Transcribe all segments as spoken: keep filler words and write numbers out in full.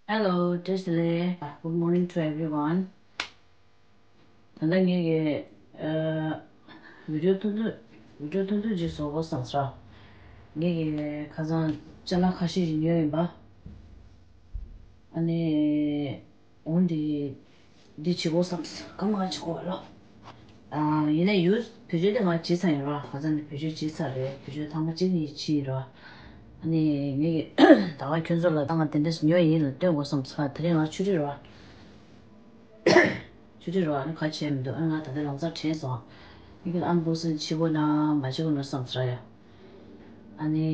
Hello, བཀྲ་ཤིས་བདེ་ལེགས། Good morning to everyone. ད་ལྟ་ངེད་ཀྱི་ཨ་video ཐུང་ཐུང་video ཐུང་ཐུང་ཅིག་བཟོ་དགོས་བསམ་སོང་། ངེད་ཀྱི་ཁ་སང་ཅ་ལག་ཁ་ཤས་ཤིག་ཉོས་ཡིན་པ། ཨ་ནི་འོ་འདི་འདི་བྱེད་དགོས་བསམ་སོང་། སྐར་མ་ལྔ་བྱེད་དགོས་ལོ། ཨ་ཡིན་ན་ཡུ་བེད་སྤྱོད་དེ་ང་བྱས་ཚར་ཡིན་ར། ཁ་སང་ནས་བེད་སྤྱོད་བྱས་ཚར་རེད། བེད་སྤྱོད་ཐེངས་མ་གཅིག་གཉིས་བྱས་ཡིན་ར། ཨ་ནི་ངེད་ཀྱི་ད་ག་ཁྱོད་ཚོ་ལ་ད་ང་དེ་འདྲས་ཉོས་ཡིན་ལ་སྟོན་དགོས་བསམ་སོང་། དེ་རིང་ང་ཆུ་ཚོད་ར། ཆུ་ཚོད་ར་ཨ་ནི་ག་བྱས་མི་འདུག་ཨ་ང་ད་ལྟ་ལམ་སང་དྲན་སོང་། ངེད་ཀྱི་ཨན་བོག་སིང་ཆེ་པོ་ན་མ་བྱེད་དགོས་ན་བསམ་སོང་ར་ཡ། ཨ་ནི་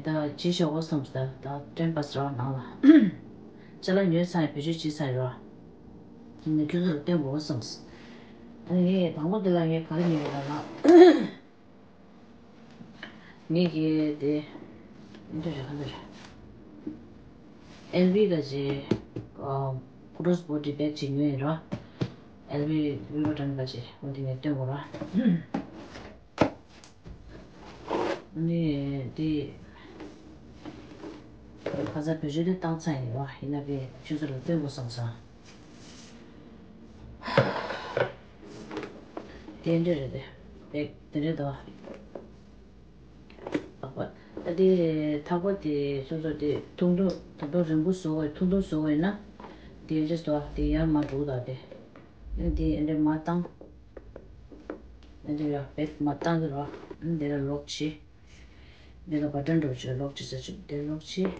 ད་ཅི་ཞོག་གོ་བསམ་སོང་། ད་སྟོན་པ་སོང་ནང་ལ། ཅ་ལག་ཉོས་ཚར་ཡིན། བེད་སྤྱོད་བྱས་ཚར་ཡིན་ར། ཨ་ནི་ཁྱོད་ཚོ་ལ་སྟོན་དགོས་བསམ་སོང་། ཨ་ནི་ངས་དང་པོ་དེ་ལ་ངས་ག་རེ་ཉོས་ཡོད་ལབ་ན། ངེད་ཀྱི་དེ་འདི་རེད། ག་འདི་རེད། ཨེལ་བི་ག་ཅེ་ཀོ་རོ་སི་བོ་ཌི་བེག་ཅིག་ཉོས་ཡིན་ར། ཨེལ་བི་ལུའི་བྷི་ཊོན་ག་ཅེ་འོ་དེ་ངས་སྟོན་དགོས་ར། ནི་དེ་ཁ་སང་བེད་སྤྱོད་དེ་བཏང་ཚར་ཡིན་ར། ཡིན་ན་དེ་ཁྱོད་ཚོ་ལ་སྟོན་དགོས་བསམ་སོང་། དེ་འདྲ་རེད་དེ། བེག་དེ་རེད་དོ། ལག་པ། ད་དེ་ཐག་པ་དེ་སོ་སོ་དེ་ཐུང་ཐུང་ད་དུང་རིང་པོ་བཟོ་དགོས་ཐུང་ཐུང་བཟོ་དགོས་ན། དེ་འདྲ་བཟོ་དེ་ཡར་མར་འགྲོ་ད་དེ། དེ་འདྲ་མར་བཏང་། འདི་ལ་བེག་མར་བཏང་གི་རོ། འདི་ལ་ལོག་བྱེད། འདི་ལ་བ་ཊན་འགྲོ་བྱེད། ལོག་བྱེད་ས་བྱེད། འདི་ལ་ལོག་བྱེད།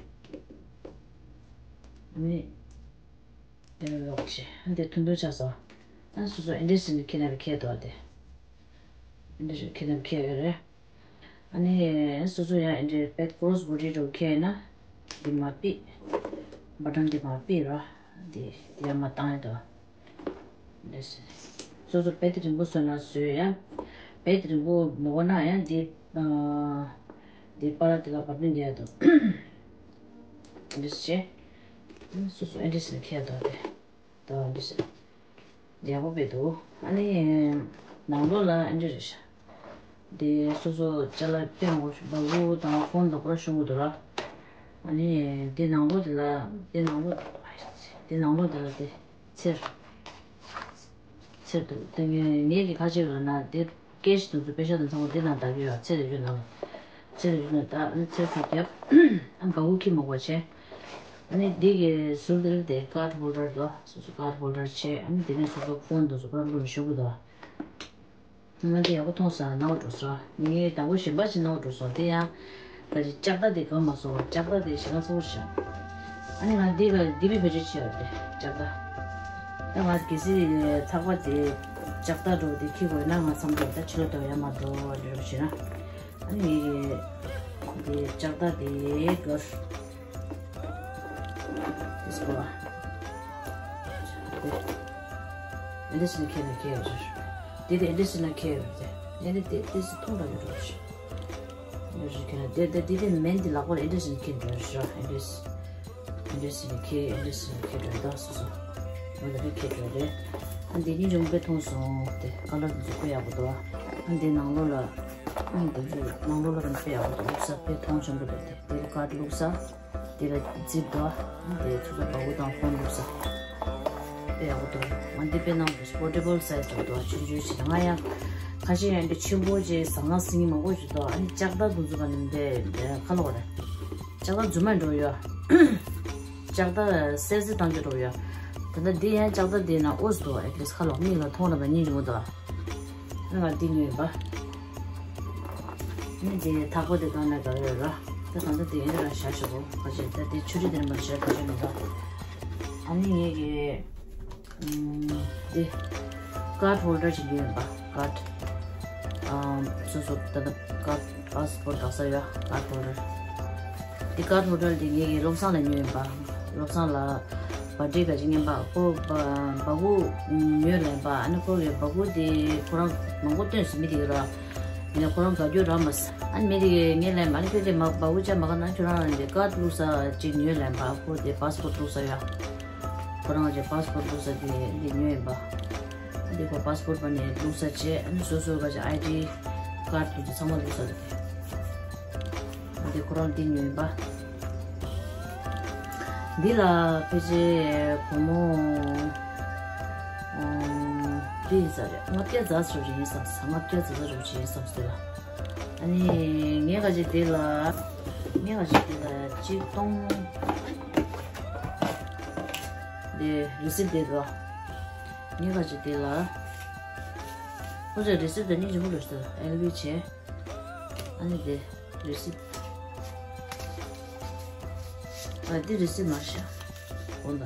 ནི། འདི་ལ་ལོག་བྱེད། འདི་ཐུང་ཐུང་ཆགས་སོང་། ཨ་སོ་སོ་ཨེ་འདྲས་ཟིན་ནས་ཁྱེད་རྣམ་པས་ཁྱེར་འདུག་ཨ་དེ། འདི་རེད། ཁྱེད་རྣམ་པས་ཁྱེར་ཡོད་རེད། ཨ་ནི་སོ་སོ་ཡང་ཨེ་འདྲས་བེག་ཀོ་རོ་སི་བོ་ཌི་འགྲོ་ཁྱེར་ཡིན་ན། འདི་མར་ཕུད། བ་ཊན་འདི་མར་ཕུད་རོ། འདི་ཡར་མར་བཏང་ཡོད་དོ། འདི་སོ་སོ་བེག་དེ་རིང་པོ་བཟོས་ན་བཟོས་ཡ། བེག་དེ་རིང་པོ་མི་དགོས་ན་ཡང་འདི། ཨ་འདི་པ་ལགས་དེ་ལ་བ་ཊན་འདི་ཡ་དོ། འདི་སོ་སོ་ཨེ་འདྲས་ཟིན་ཁྱེར་དོ་དེ། དོ་འདི་སོ། ཡག་པོ་བྱས་འདུག་ཨ་ནི་ནང་ལོགས་ལ་ཨེ་འདྲ་རེད་ཤག་འདི་སོ་སོ་ཅ་ལག་སྟོན་དགོས་ཤིག་སྦ་ཁུག་དང་ཕོན་དང་པོ་ར་ཤོང་གི་འདུག་ར། ཨ་ནི་འདི་ནང་ལོགས་འདི་ལ་འདི་ནང་ལོགས་འདི་ནང་ལོགས་འདི་ལ་འདི་ཚེར་ཚེར་འདུག་དེ་ངས་ངས་ཀྱི་ཁ་ཕྱེ་བ་ན་འདི་ཀེ་ཤི་དེ་ཚོ་པེ་ཤ་དང་ཚང་མ་འདི་ནང་བརྡར་གྱི་ཡོད། ཚེར་དེ་ཚོ་ནང་ཚེར་དེ་ཚོ་ནང་བརྡར། ཨ་ནི་ཚེར་ཚོ་བརྒྱབ། ཨ་སྦ་ཁུག་ཁྱེར་མ་དགོས་བྱས། ཨ་ནི་འདི་གི་ཟུར་འདིར་དེ་ཀར་ཌི་ཧོལ་ཌར་དོ། སོ་སོ་ཀར་ཌི་ཧོལ་ཌར་བྱས། ཨ་ནི་དེ་ནས་སོ་སོ་ཕོན་དང་སོ་སོ་བླུགས་ནས་ཤོག་གི་འདུག་ང་འདི་ཡག་པོ་མཐོང་སོང་། ནང་འགྲོ་སོང་། ངས་དང་པོ་གཞན་པ་ཞིག་ནང་འགྲོ་སོང་། དེ་ཡང་ག་ཅིག་ལྕགས་རྟ་དེ་གང་མ་སོང་། ལྕགས་རྟ་དེ་ཞེ་དྲག་ཚ་པོ་ཞིག་ཨ་ནི་ང་འདི་ག་འདི་བེད་སྤྱོད་བྱས་པ་རེད། ལྕགས་རྟ། ད་ང་གལ་སྲིད་ཚགས་པར་དེ་ལྕགས་རྟ་འགྲོ་དེ་འཁྱེར་དགོས་ན་ང་མཚམས་འགྲོ་ད་ཕྱི་ལོགས་དེ་ཡར་མར་འགྲོ་འདྲ་བྱས་ན། ཨ་ནི་ངས་འདི་ལྕགས་རྟ་དེ་གར། དེ་སྐོར་བ། དེ་འདི་སེ་ཁྱེར་ནས་ཁྱེར་ཡོད་རེད། དེ་དེ་འདི་སེ་ན་ཁྱེར་ཡོད་རེད། དེ་ནི་དེ་དེ་སེ་ཐུང་འདྲ་ཡོད་རེད། འདི་སེ་ཁྱེར་ན་དེ་དེ་དེ་དེ་མེན་དེ་ལག་པར་འདི་སེ་ཁྱེར་འདྲ་ཡོད་རེད། འདི་སེ་འདི་སེ་ཁྱེར་འདི་སེ་ཁྱེར་འདྲ་ཡོད། ད་སོ་སོ་ང་ལ་རེ་ཁྱེར་འདྲ་ཡོད་རེད། ཨ་འདི་གཉིས་ཅུང་དཔེ་མཐོང་སོང་། དེ་ཀ་ལར་དེ་ཚོ་དཔེ་ཡག་པོ་འདུག་ཨ་འདི་ནང་ལོགས་ལ་ཨ་འདི་ཚོ་ནང་ལོགས་ལ་རང་དཔེ་ཡག་པོ་འདུག་བླུགས་ས་དཔེ་མཐོང་ཆེན་པོ་འདུག་དེ་དེ་ཀར་ཌི་བླུགས་ས། དེ་ལ་ཛིབ་འདུག་དེ་ཚོ་ཚོ་སྦ་ཁུག་དང་ཕོན་བླུགས་ས། དཔེ་ཡག་པོ་འདུག་ང་འདི་དཔེ་གནང་འདུག་པོར་ཊེ་བལ་སའི་ཛི་འདྲ་འདུག་ཆུང་ཆུང་ཞིག་ང་ཡང་ཁ་ཤས་ཡང་འདི་ཆེན་པོ་ཅིག་ཟང་ཟིང་མང་པོ་ཞིག་འདུག་ཨ་ནི་ལྕགས་རྟ་དེ་ཚོ་ག་ནི་འདི་ཁ་ལོ་རེད། ལྕགས་རྟ་རྫུན་མ་འགྲོ་ཡོད། ལྕགས་རྟ་སེ་སེ་བཏང་གི་འགྲོ་ཡོད། ད་ལྟ་འདི་ཡང་ལྕགས་རྟ་འདི་ན་ཨོ་སི་འདུག་ཨེ་ཊི་ལིས་ཁ་ལོ་མིག་ལ་མཐོང་ར་མ་ཉན་གྱི་མོ་འདུག་ང་འདི་ཉོས་ཡིན་པ། ནི་དེ་ཐག་པ་དེ་གང་ནས་ག་རེ་ར། ད་གང་ལྟར་དེ་ཡིན་ར་བཞག་ཞོག་གོ་ཁ་ཆེ་ད་དེ་ཆུ་རི་དེ་རིམ་པར་བཞག་ཁ་ཆེ་མི་འདུག་ཨ་ནི་ངེད་ཀྱི་དེ་ཀར་ཌི་ཧོལ་ཌར་ཅིག་ཉོས་ཡིན་པ། ཀར་ཌི་སོ་སོ་ད་ལྟ་ཀར་ཌི་པཱ་སི་པོར་ཊི་བཞག་ས་ཡོད། ཀར་ཌི་ཧོལ་ཌར་དེ་ཀར་ཌི་ཧོལ་ཌར་དེ་ངེད་ཀྱི་བློ་བཟང་ལ་ཉོས་ཡིན་པ། བློ་བཟང་ལ་བ་ཊི་ག་ཅིག་ཉན་པ་ཁོ་སྦ་ཁུག་ཉོས་ལེན་པ། ཨ་ནི་ཁོ་གི་སྦ་ཁུག་དེ་ཁོ་རང་མང་པོ་བཏོན་ཟིན་མི་དེ་གི་ར། ཡིན་ན་ཁོ་རང་དགའ་སྐྱོ་རག་མ་སོང་། ཨ་ནི་མི་དེ་གི་ངས་ལན་མ་ནི་ཁྱོད་དེ་མ་སྦ་ཁུག་ཅག་མ་ག་ན་ཁྱོད་རང་དེ་ཀར་ཌི་བླུགས་ས་ཅིག་ཉོས་ལེན་པ། ཁོ་དེ་པཱ་སི་པོར་ཊི་བླུགས་ས་ཡོད། ཁོ་རང་གི་པཱ་སི་པོར་ཊི་བླུགས་ས་དེ་འདི་ཉོས་ཡིན་པ། ཨ་འདི་ཁོ་པཱ་སི་པོར་ཊི་པ་ནས་བླུགས་ས་བྱས། ཨ་ནི་སོ་སོ་ག་ཅིག་ཨའི་ཌི་ཀར་ཌི་དེ་ཚང་མ་བླུགས་ས་རེད། ཨ་འདི་ཁོ་རང་འདི་ཉོས་ཡིན་པ། འདི་ལ་ཕལ་ཆེར་སྒོར་མོ་ཨང་། འདི་ཡིན་ས་རེད། ལྔ་བརྒྱ་ཙམ་ཞིག་ཡིན་བསམ་སོང་། ལྔ་བརྒྱ་ཙམ་ཞིག་ཡིན་བསམ་སོང་། དེ་ལ་ཨ་ནི་ངས་ག་ཅིག་འདི་ལ་ངས་ག་ཅིག་འདི་ལ་གཅིག་སྟོང་། འདི་རི་སིབ་འདི་ལ་ངས་ག་ཅིག་འདི་ལ། ཁོ་ཚོས་རི་སིབ་དེ་གཉིས་ཀྱི་ཧུ་ལོ་ཤི་ཨེལ་བི་བྱས། ཨ་ནི་དེ་རི་སིབ། ཨ་དེ་རི་སིབ་མ་ཤ། འོ་ན།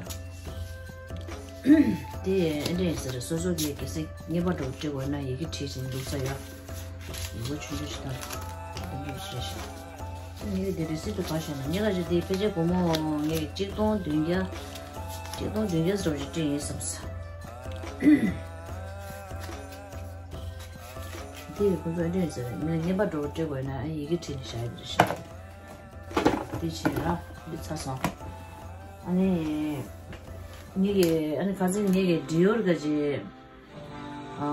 དེ་ཨེ་འདྲ་ཡིན་ཟེར། སོ་སོ་གིས་གལ་སྲིད་ངེས་པར་དུ་སྤྲད་དགོས་ན་ཡི་གེ་བྲིས་ཤིང་འདུག་ས་ཡ། ཡི་གེ་ཆུང་ཆུང་ཞིག་དང་། དེ་འདྲ་བྱས་ཤིང་། ངས་དེ་རི་སིབ་དེ་ག་ཤེས་ན། ངས་ག་ཅིག་དེ་ཕལ་ཆེར་སྒོར་མོ་ངས་གཅིག་སྟོང་བདུན་བརྒྱ། གཅིག་སྟོང་བདུན་བརྒྱ་ཙམ་ཞིག་སྤྲད་ཡིན་བསམ་ས། དེ་ཡི་ཁོ་ཚོ་ཨེ་འདྲ་ཡིན་ཟེར། ངས་ངེས་པར་དུ་སྤྲད་དགོས་ན་ཡི་གེ་བྲིས་ནས་བཞག་ཡོད་རེད་ཤག་དེ་བྱས་ལ་འདི་ཚར་སོང་། ཨ་ནི་ངེད་ཀྱི་ཨ་ནི་ཁ་སང་ངེད་ཀྱི་ཌི་ཡོར་ག་ཅིག་ཨ་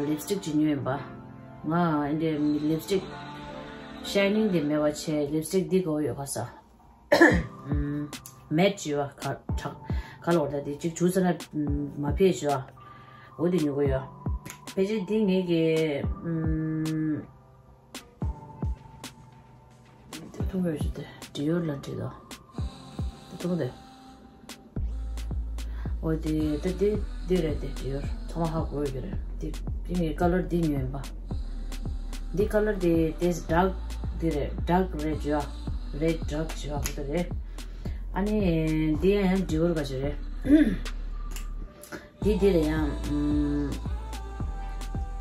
ལིབ་སི་ཊིག་ཅིག་ཉོས་ཡིན་པ། ང་ཨེ་འདྲའི་ལིབ་སི་ཊིག་ཤའི་ནིང་དེ་མེད་པ་བྱས། ལིབ་སི་ཊིག་འདི་དགོས་ཡོད་ག་ས། ཨམ། མེཊ་བྱས་པ། ག་གྲག་ག་ལོར་ད་དེ་གཅིག་བྱུགས་ཚར་ན་མ་ཕེབས་བྱས་པ། འོ་དེ་ཉོ་དགོས་ཡོད། ཕལ་ཆེར་འདི་ངེད་ཀྱི་ཨམ། དེ་མཐོང་ཡོད་ཅིག་དེ་ཌི་ཡོར་ལ་བྲིས་དོ། དེ་མཐོང་དེ། འོ་དེ་དེ་དེ་དེ་རེད། དེ་ཌི་ཡོར་ཚང་མ་ཧ་གོ་ཡོད་ཀྱི་རེད། དེ་དེ་ངའི་ཀ་ལར་འདི་ཉོས་ཡིན་པ། འདི་ཀ་ལར་དེ་དེ་ཌརྐ་དེ་རེད། ཌརྐ་རེཌ་བྱས་པ། རེཌ་ཌརྐ་བྱས་པ་དེ་རེད། ཨ་ནི་འདི་ཡང་ཡང་ཌི་ཡོར་ག་ཅིག་རེད། འདི་འདི་ལ་ཡང་ཨམ།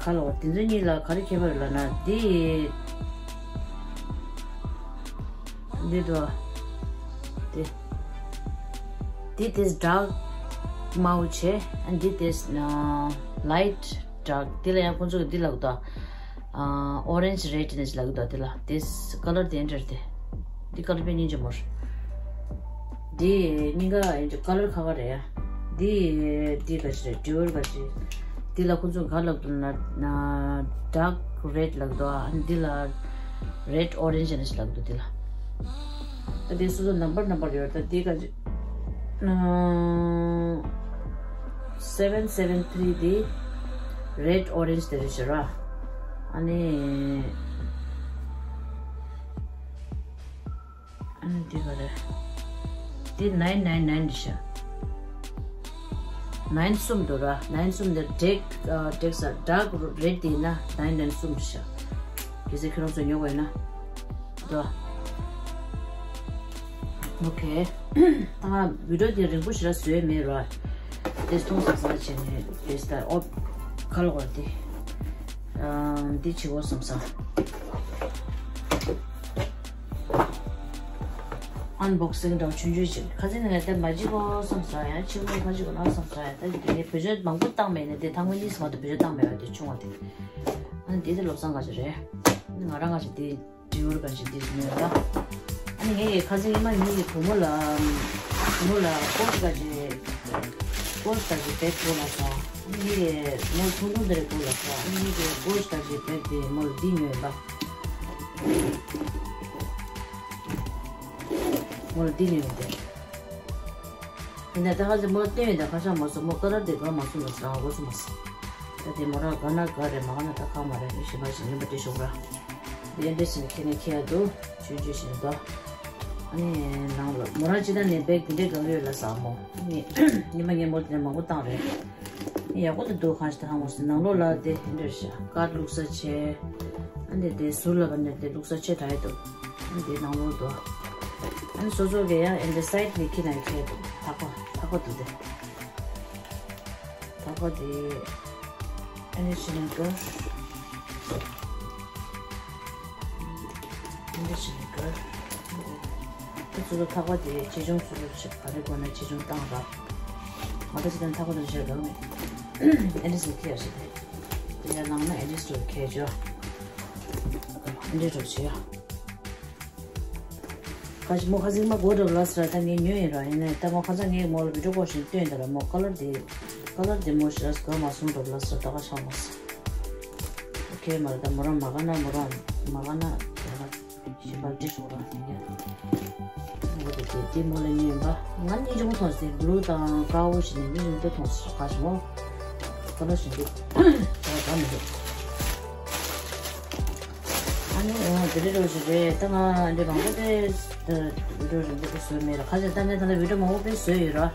ག་ལོ་དེ་ཚོ་གཉིས་ལ་ག་རེ་ཁྱད་པར་ཡོད་ལབ་ན། འདི་འདི་དོ། འདི་འདི་དེ་ཌརྐ་དམར་པོ་བྱས། ཨ་འདི་དེ་ལའིཊ་ཌརྐ། འདི་ལ་ཡང་ཁོང་ཚོ་གི་འདི་ལབ་གི་འདུག་ཨ་ཨོ་རེན་ཇི་རེཌ་ནས་ལབ་གི་འདུག་དེ་ལ་དེ་ཀ་ལར་དེ་འདྲ་རེད་དེ། འདི་ཀ་ལར་དཔེ་སྙིང་རྗེ་མོ་རེད། འདི་གཉིས་ཀ་ཡིན་གྱི་ཀ་ལར་ཁ་ཁ་རེད་ཡ། འདི་འདི་ག་ཅིག་རེད། ཌི་ཡོར་ག་ཅིག་འདི་ལ་ཁོང་ཚོ་ག་ལབ་འདུག་ན་ཌརྐ་རེཌ་ལབ་འདུག་ཨ་འདི་ལ་རེཌ་ཨོ་རེན་ཇི་ནས་ལབ་འདུག་འདི་ལ། ད་འདི་སོ་སོ་ནམ་བར་ནམ་བར་ཡོད། ད་འདི་ག་ཅིག་ཨ་སེ་བེན་སེ་བེན་ཐི་རི་འདི་རེཌ་ཨོ་རེན་ཇི་དེ་རེད་ཤག་ར། ཨ་ནི་ཨ་ནི་འདི་ག་རེད། འདི་ནའིན་ནའིན་ནའིན་རེད་ཤག་ནའིན་གསུམ་འདུག་ར། ནའིན་གསུམ་འདི་ཌརྐ་ཨ་ཌརྐ་ས་ཌརྐ་རེཌ་འདི་ཡིན་ན་ནའིན་ནའིན་གསུམ་རེད་ཤག་གལ་སྲིད་ཁྱོད་རང་ཚོ་ཉོ་དགོས་ཡོད་ན། འདུག་ཨོ་ཁེ། ད་ང་བི་ཌི་ཡོ་འདི་རིང་པོ་ཞིག་ལ་བཟོས་མེད་ར། དེ་མཐོང་སང་སང་བྱས་ནས་དེ་ད་ཨོ་ཁ་ལོ་བ་དེ་ཨ་འདི་བྱེད་དགོས་བསམ་སོང་། ཨན་བོག་སིང་འདྲ་བོ་ཆུང་ཆུང་ཞིག་ཁ་སང་ནས་ང་ད་མ་བྱེད་དགོས་བསམ་སོང་། ཡང་ཕྱི་མ་ཁ་ཅིག་གོ་ན་བསམ་སོང་། ཡང་ད་འདི་ནས་བེད་སྤྱོད་མང་པོ་བཏང་མེད་ནས། དེ་ཐང་མ་གཉིས་སུ་མ་གཏོགས་བེད་སྤྱོད་བཏང་མེད་པ་དེ་ཆུང་བ་དེ། ཨ་ནི་དེ་དེ་བློ་བཟང་ག་ཅིག་རེད། ང་རང་ག་ཅིག་དེ་ཌི་ཡོར་ག་ཅིག་དེ་ཉོས་ལ། ཨ་ནི་ངས་ཁ་སང་ཉི་མ་ངེད་ཀྱི་བུ་མོ་ལ་བུ་མོ་ལ་ཀོ་ཊི་ག་ཅིག་ཀོ་ཊི་ག་ཅིག་བེག་དགོས་ལབ་སོང་། ཨ་ནི་ངས་མོ་ཐུང་ཐུང་དེ་རེད་དགོས་ལབ་སོང་། ཨ་ནི་ངེད་ཀྱི་ཀོ་ཊི་ག་ཅིག་བེག་དེ་མོ་ལ་འདི་ཉོས་ལ། མོ་ལ་འདི་ཉོས་ཏེ། ཡིན་ནའི་ད་ཁ་ཅིག་མོ་ལ་བསྟན་ཡོད་དེ་ཁ་ཤ་མ་སོང་། མོ་ཀ་ལར་དེ་དགའ་མ་སོང་ལ་ཟེར། ཨ་དགོས་སོང་མ་སོང་། ད་དེ་མོ་རང་དགའ་ན་དགའ་རེད། མ་དགའ་ན་ད་ཁག་མ་རེད། ངས་གཞན་པ་ཞིག་ཉན་པ་སྤྲད་ཤོག་ར། དེ་འདྲ་ཞིག་ནས་ཁྱེད་ནས་ཁྱེད་ཡ་འདུག་ཆུང་ཆུང་ཞིག་ནས་འདུག་ཨ་ནི་ནང་ལ་མོ་རང་ཅི་ད་ནས་བེག་དེ་འདྲའི་དགའ་གི་ཡོད་ལ་ཟེར། མོ་ནི་ཉི་མ་ངས་མོ་དེ་ནས་མང་པོ་བཏང་རེད། ཡག་པོ་དེ་འདུག་གང་ཞིག་ད་ཧང་མོ་སི་ནང་ལོགས་ལ་དེ་འདྲ་ཤག་ཀར་བླུགས་ས་བྱས། ཨ་ནི་དེ་ཟུར་ལ་བ་ནས་དེ་བླུགས་ས་བྱས་ད་ཡོད་འདུག་ཨ་ནི་དེ་ནང་ལོགས་འདུག་ཨ་ནི་སོ་སོ་གི་ཡང་ཨེ་འདྲ་སའིཌ་ནས་ཁྱེར་ན་ཁྱེར་འདུག་ཐག་པ་ཐག་པ་འདུག་དེ། ཐག་པ་དེ་ཨ་ནི་ཕྱི་ནས་འགྲོ། འདི་ཞིག་ནི་དཀར། ད་ཚུར་ལ་ཐག་པ་དེ་ཆེ་ཆུང་ཚུར་ལ་ཞིག་ག་རེ་དགོས་ན་ཆེ་ཆུང་བཏང་ར། མ་ད་ཅི་ཐག་པ་དེ་ཞིག་རག་མེད། ཨེ་འདྲ་ཞིག་ཁྱེར་ཞིག་དེ་ཡར་ལངས་ན་ཨེ་འདྲ་ཞིག་ཁྱེར་འཇོག་ཨེ་འདྲ་འགྲོ་བྱེད་ཡ། ཁ་ཅིག་མོ་ཁ་སང་མ་གོ་འགྲོ་ལ་ཟེར། ད་ངས་ཉོས་ཡིན་ར། ཡིན་ནའི་ད་མོ་ཁ་སང་ངས་མོ་ལ་བི་ཌི་ཡོ་ཀོལ་ཞིག་སྟོན་ད་ར། མོ་ཀ་ལར་དེ་ཀ་ལར་དེ་མོ་ཞེ་དྲག་དགའ་མ་སོང་འགྲོ་ལ་ཟེར། ད་ག་ཆགས་མ་སོང་། ཨོ་ཁེ་མ་རེད། ད་མོ་རང་མ་དགའ་ན་མོ་རང་མ་དགའ་ན་ཡང་ན་ཞིབ་པར་འདྲི་སོང་ར་ཟེར་ཡ། ཨོ་དེ་དེ། དེ་མོ་ལ་ཉོས་ཡིན་པ། ང་གཉིས་ཆུང་མཐོང་སྟེ་blue་དང་དཀར་པོ་ཞིག་ནས་གཉིས་ཆུང་མཐོང་སོང་། ཁ་ཞིག་མོ་ཁ་ལོ་ཞིག་འདུག་ད་ད་མི་འདུག་ཨ་ནི་འོ་དེ་འདྲ་རོ་ཞིག་རེད། ད་ང་འདི་མང་པོ་དེ་video་རིང་པོ་དེ་བཟོས་མེད་ར། ཁ་ཤས་ད་ནས་ད་ལྟ་video་མང་པོ་དཔེ་བཟོས་ཡོད་ར།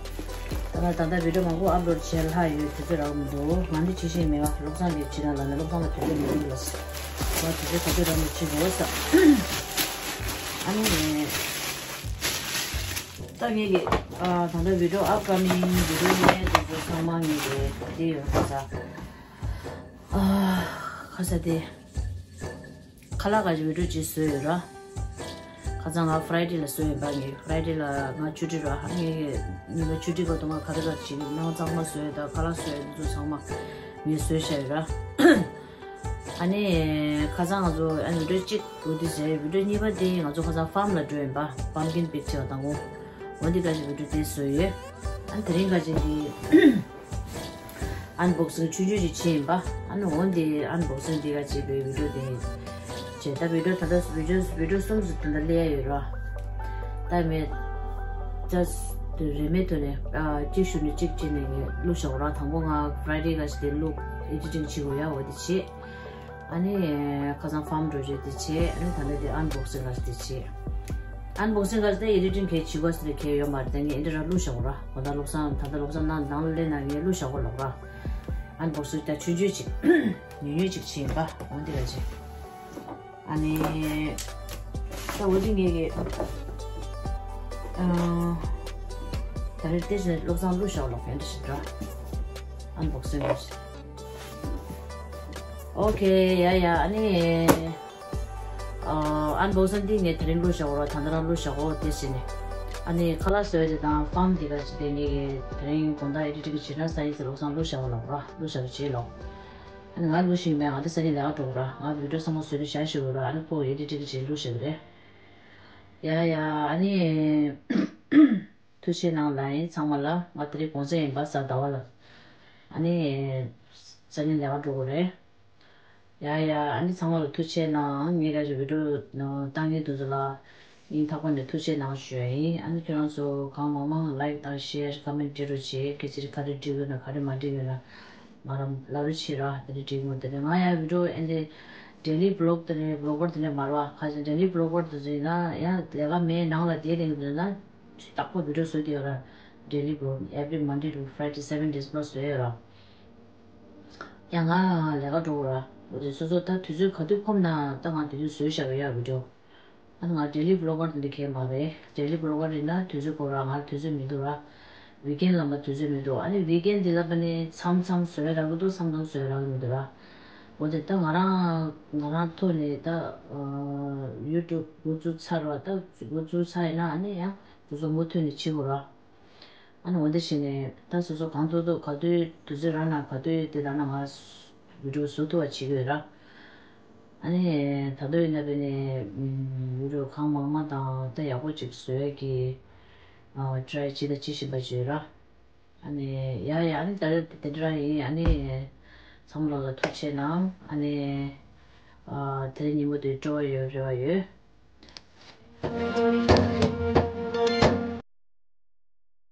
ད་ང་ད་ལྟ་video་མང་པོ་upload་བྱས་ལྷག་ཡོད། དུས་ཚོད་རག་མི་འདུག་ང་འདི་བྱེད་ཤེས་མེད་བ། བློ་བཟང་གིས་བྱེད་ན་ལབ་ནས་བློ་བཟང་ལ་དུས་ཚོད་མི་འདུག་ལབ་སོང་། ང་དུས་ཚོད་ག་ཚོད་རག་ནས་བྱེད་དགོས་ས། ཨ་ནི་ད་ངེད་ཀྱི་ཨ་ད་ལྟ་video upcoming video་ནས་དེ་ཚོ་ཚང་མ་ངེད་ཀྱི་དེ་ཡོད་ཁ་ས། ཨ་ཁ་ས་དེ། ཁ་ལག་ག་ཅིག་video་ཅིག་བཟོས་ཡོད་ར། ཁ་སང་ང་Friday་ལ་བཟོས་ཡོད་པ། ངས་Friday་ལ་ང་ཆུ་ཊི་ར། ངས་ཉི་མ་ཆུ་ཊི་གོ་དུ་ང་ག་རེ་ག་ཅིག་ནང་གཙང་མ་བཟོས་ཡོད། ད་ཁ་ལག་བཟོས་ཡོད་དུ་ཚང་མ་ངས་བཟོས་བཞག་ཡོད་ར། ཨ་ནི་ཁ་སང་ང་ཚོ་ཨ་video་གཅིག་འོ་དེ་བཟོས། video་གཉིས་པ་དེ་ང་ཚོ་ཁ་སང་farm་ལ་འགྲོ་ཡིན་པ། Pumpkin pick་བྱེད་པ་དང་འོ་འདི་ག་ཅིག་video་དེ་བཟོས་ཡོད། ཨ་ནི་དེ་རིང་ག་ཅིག་གི་Unboxing་ཆུང་ཆུང་ཞིག་བྱས་ཡིན་པ། ཨ་ནི་འོ་འདི་unboxing་འདི་ག་བྱེད་པའི་video་དེ་བྱས། ད་video་ད་ལྟ་video video་གསུམ་ཙམ་ད་ལྟ་སླེབས་ཡ་ཡོད་ར། ད་མེད་ད་རེ་མེད་དུ་ནས་ཨ་གཅིག་ཞུ་ནས་གཅིག་བྱས་ནས་ངས་བླུགས་བཞག་ར། དང་པོ་ང་Friday་ག་ཞིག་དེ་བླུགས་editing་བྱེད་དགོས་ཡ་འོ་དེ་བྱས། ཨ་ནི་ཁ་སང་farm་འགྲོ་རྒྱུ་དེ་བྱས། ཨ་ནི་ད་ལྟ་དེ་unboxing་ག་ཞིག་དེ་བྱས། Unboxing་ག་ཞིག་དེ་editing་གས་བྱེད་དགོས་ཟེར་གས་ཡོད་མ་རེད། ད་ངས་འདི་ར་བླུགས་བཞག་ར། གོ་ད་བློ་བཟང་ད་ལྟ་བློ་བཟང་ནང་ནང་ལ་སླེབས་ན་ངས་བླུགས་བཞག་གོ་ལབ་ར། Unboxing་ད་ཆུང་ཆུང་ཅིག་ཉུང་ཉུང་ཅིག་བྱས་ཡིན་པ། འོ་འདི་ག་བྱས། ཨ་ནི་ད་འོ་དེ་ངས་ཀྱི་ཨ་ད་རེས་དེ་བཞིན་བློ་བཟང་བླུགས་བཞག་ལོག་ཡོད་འདི་ཞིག་ར། Unboxing་ག་ཞིག Okay, ཡ་ཡ། ཨ་ནི་ཨ་unboxing་འདི་ངས་དེ་རིང་བླུགས་བཞག་གོ་ར། ད་ལྟ་རང་བླུགས་བཞག་གོ་དེ་བྱས་ནས། ཨ་ནི་ཁ་ལག་བཟོས་དེ་དང་farm་འདི་ག་ཅིག་དེ་ངས་ཀྱི་དེ་རིང་དགོང་དག་editing་བྱེད་ན་ས་ཡིན་ཟེར་བློ་བཟང་བླུགས་བཞག་གོ་ལབ་ར། བླུགས་བཞག་བྱས་ལོག་ཨ་ནི་ང་བླུགས་ཤིག་མེད། ང་དེ་ས་ཡིན་ལས་ཀ་འགྲོ་གོ་ར། ང་video་ཚང་མ་བཟོས་དེ་བཞག་ཞིག་གོ་ར། ཨ་ནི་ཁོ་editing་བྱས་བླུགས་བཞག་གི་རེད། ཡ་ཡ། ཨ་ནི། ཐུགས་རྗེ་གནང་ལ་ཡིན་ཚང་མ་ལ། ང་དེ་རིང་དགོང་ཟས་ཡིན་པ་གཟའ་ཟླ་བ་ལ། ཨ་ནི། སང་ཉིན་ལས་ཀ་འགྲོ་དགོས་རེད། ཡ་ཡ། ཨ་ནི་ཚང་མ་ལ་ཐུགས་རྗེ་གནང་། ངས་ཀྱི་video་བཏང་མཁན་དེ་ཚོ་ལ་སྙིང་ཐག་པ་ནས་ཐུགས་རྗེ་གནང་ཞུ་ཡ་ཡིན། ཨ་ནི་ཁྱེད་རང་ཚོ་གང་མང་མང་like་དང་share་comment་འབྲི་རོགས་བྱེད། སྐད་ཆ་ག་རེ་འགྲིག་ཡོད་ན་ག་རེ་མ་འགྲིག་ཡོད་ན་ང་རང་ལབ་རོགས་བྱེད་ར། དེ་རིང་འགྲིག་མོ་དེ་རིང་ང་ཡ་video་ཨེ་འདི་daily vlog་དེ་རིང་vlogger་དེ་རིང་མ་ར་བ། ཁ་ཅིག་daily vlogger་དེ་ཚོ་ཡིན་ན་ཡང་ལས་ཀ་མེད་ནང་ལ་བསྡད་ལེ་ཡིན་ན། རྟག་པར་video་བཟོས་ཏེ་ཡོད་ར། Daily vlog every Monday to Friday seven days་པ་བཟོས་ཡོད་ར། ཡང་ང་ལས་ཀ་འགྲོ་ར། འོ་དེ་སོ་སོ་ད་དུས་ཚོད་ག་དུས་ཁོམ་ན་ད་ང་དུས་ཚོད་བཟོས་བཞག་གི་ཡོད་video། ཨ་ང་daily vlogger་དེ་འདྲ་གས་མ་རེད། Daily vlogger་ཡིན་ན་དུས་ཚོད་དགོས་ར། ང་དུས་ཚོད་མི་འདུག་ར། Weekend་ལ་མ་དུས་ཚོད་མི་འདུག་ཨ་ནི་weekend་དེ་ལ་པ་ནི་མཚམས་མཚམས་བཟོས་ར་གི་འདུག་མཚམས་མཚམས་བཟོས་ར་གི་མི་འདུག་ར། འོ་དེ་ད་ང་རང་ང་རང་ཐོག་ནས་ད་YouTube་འགོ་བཙུགས་ཚར་བ། ད་འགོ་བཙུགས་ཚར་ཡིན་ན་ཨ་ནི་ཡང་དུས་ཚོད་མུ་མཐུད་ནས་བྱེད་དགོས་ར། ཨ་ནི་འོ་འདི་བྱས་ནས་ད་སོ་སོ་གང་ཐུབ་ཐུབ་ག་དུས་དུས་ཚོད་རག་ན་ག་དུས་དེ་རག་ན་ང་video་བཟོ་ཐུབ་པ་བྱེད་ཀྱི་ཡོད་ར། ཨ་ནི་ད་དུང་ཡིན་ན་བས་ནས་video་གང་མང་མང་དང་ད་ཡག་པོ་ཅིག་བཟོ་ཡས་ཀྱི་try་བྱེད་དང་བྱེད་བཞིན་པ་ཅིག་ཡོད་ར། ཨ་ནི་ཡ་ཡ། ཨ་ནི་ད་དེ་འདྲ་ཡིན། ཨ་ནི་ཚང་མ་ལ་ཐུགས་རྗེ་གནང་། ཨ་ནི་དེ་རིང་ཉིན་མོ་དེ་སྤྲོ་བ་ཡོད་རེ་བ་ཡོད།